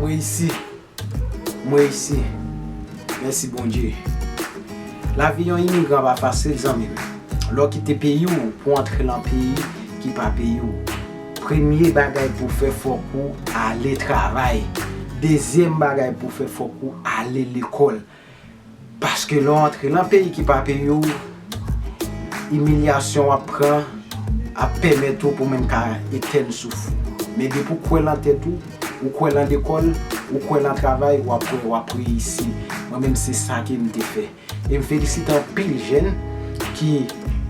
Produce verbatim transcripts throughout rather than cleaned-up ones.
Reyisi. M reyisi. Mèsi Bondye. Lavi yon imigran pa fasil, zanmi m. Lè w kite peyi w pou w antre nan peyi ki pa peyi w, premye bagay pou w fè, fòk ou ale travay. Dezyèm bagay pou w fè, fòk ou ale lekòl. Paske lè w antre nan peyi ki pa peyi w, imilyasyon w ap pran ap pèmèt ou pou menm ka etèn souf ou. Men depi w kwè lan tèt ou, ou kwè lan lekòl, ou kwè lan travay, w ap wè w ap reyisi. Mwen menm se sa ke m te fè. E m felisite anpil jèn ki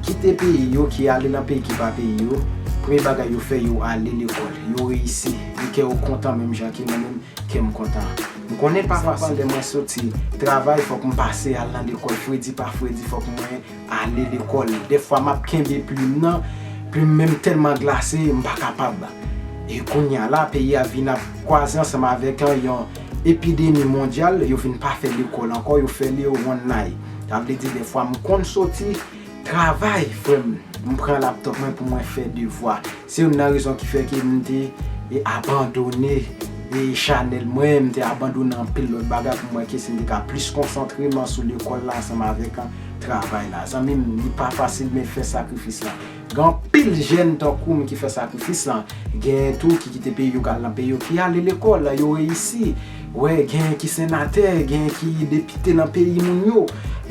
kite peyi yo, ki ale lan peyi ki pa peyi yo. Premye bagay yo fè, yo ale lekòl. Yo reyisi. E kè yo kontan menm jan ke mwen menm, kè m kontan. M konnen pa fasil lè mwen soti travay, fòk m pase al nan lekòl. Fredi pa fredi, fòk mwen ale lekòl. Dèfwa m ap kenbe plim nan, plim menm tèlman glase, m pa kapab. E kounye a la, peyi a vin ap kwaze ansanm avèk yon epidemi mondyal, yo vin pa fè lekòl ankò, yo fè li online. Sa vle di, dèfwa m konn soti travay, frè m, m pran laptòp mwen pou mwen fè devwa. Se youn nan rezon ki fè ke m te, e, abandone, e, chanèl mwen, m te abandone anpil lòt bagay pou m wè ke si m te ka plis konsantre m sou lekòl la ansanm avèk, an, travay la. Zanmi m, li pa fasil, men fè sakrifis la. Gen anpil jèn tankou m ki fè sakrifis la. Gen tou ki kite peyi yo, k al nan peyi yo, ki ale lekòl, yo reyisi. Wè, gen ki senatè, gen ki depite nan peyi moun yo.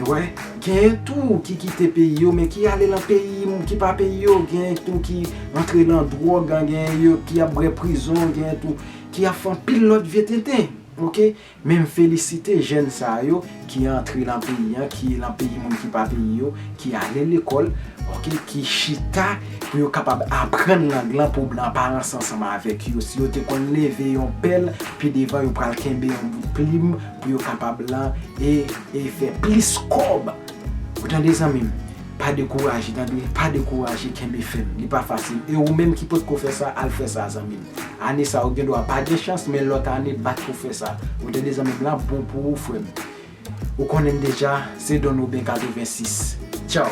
Wè, gen tou ki kite peyi yo, men ki ale lan peyi moun ki pa peyi yo. Gen tou ki antre lan dwòg, gen yo ki ap bwè prizon, gen tou ki ap fè anpil lòt vye tenten. Oke? Men m felisite jèn sa yo ki antre lan peyi an, ki lan peyi moun ki pa peyi yo, ki ale lekòl, oke, ki chita pou yo kapab aprann lang lan pou blan pa ranse ansanm avèk yo. Si yo te konn leve yon pèl, pi devan yo pral kenbe yon bout plim pou yo kapab lan e, e fè plis kòb. Ou tande, zanmi m? Pa dekouraje, tande, pa dekouraje, kenbe fèm. Li pa fasil. E ou menm ki potko fè sa, al fè sa, zanmi m. Ane sa, ou gen dwa pa gen chans, men lòt ane, bat pou fè sa. Ou tande, zanmi m, l ap bon pou ou, frè m. Ou konnen m deja, se Don Oben katrevensis. Tchaw!